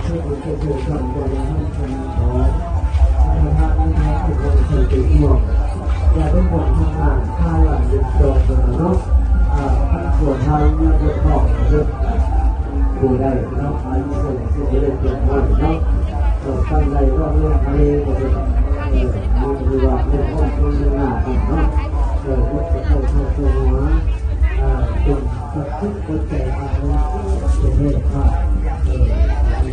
ເພື່ອເປັນເຈົ້າເຈົ້າກຳບໍລິຫານການຂອງທະນາຄານແຫ່ງປະເທດໄທ ເປັນຫ່ວງ ຢ່າໄດ້ຫ່ວງທາງດ້ານພາລະເງິນຈອງເນາະ. ອ່າ ຄັນຜົວທາງເງິນຈອງເຮັດບໍ່ໄດ້ເນາະ ອັນນີ້ເຊິ່ງຊິບໍ່ໄດ້ເປັນໄວ້ເນາະ. ເອີ ປານໃດກໍເລື່ອງທະເລກໍເປັນ ເອີ ຫຼືວ່າເລື່ອງຂອງຄົນເມືອງໜ້າກັນເນາະ. ເອີ ມັນຈະໄດ້ເຂົ້າສູ່ຫົວ ອ່າ ເປັນ ກໍຄືຫົວໃຈຂອງປະເທດເນາະ ເອີ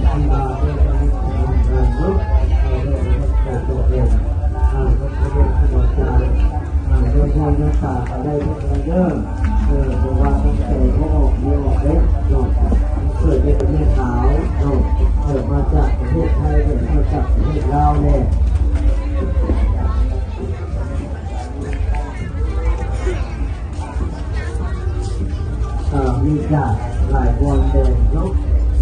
ທີ່ວ່າໄດ້ໄປເຮັດງານເນາະ ເອີ ໄດ້ໄປເຮັດການຕົວເອງ ອ່າ ເຮັດວຽກທີ່ບອກຈາ ອ່າ ໂດຍໃຊ້ໜ້າຕາກໍໄດ້ເດີ ເອີ ບໍ່ວ່າຕັ້ງໃຈບໍ່ອອກບໍ່ອອກເດ້ເນາະ ເກີດໄດ້ເປັນແມ່ຂາວເນາະ ເອີ ມາຈາກປະເທດໄທ ເອີ ມາຈາກປະເທດລາວແດ່. ອ່າ ມີຈາກຫຼາຍບ່ອນແດ່ເນາະ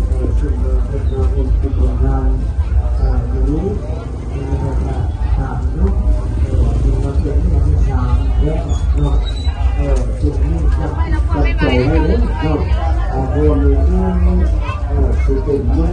ເອີ ເຊິ່ງວ່າເພິ່ນມາຮ່ວມກິດຮ່ວມງານ ອ່າ ຢູ່ ຢູ່ໃນວັດທະນະທຳເນາະ ເອີ ເພິ່ນມາເປັນອັນທີສາມແລ້ວເນາະ ເອີ ເຊິ່ງມີຈາກ ຈາກໃຈໄດ້ເດ້ເນາະ ອ່າ ເພາະວ່າມື້ອື່ນ ເອີ ຊິເປັນມື້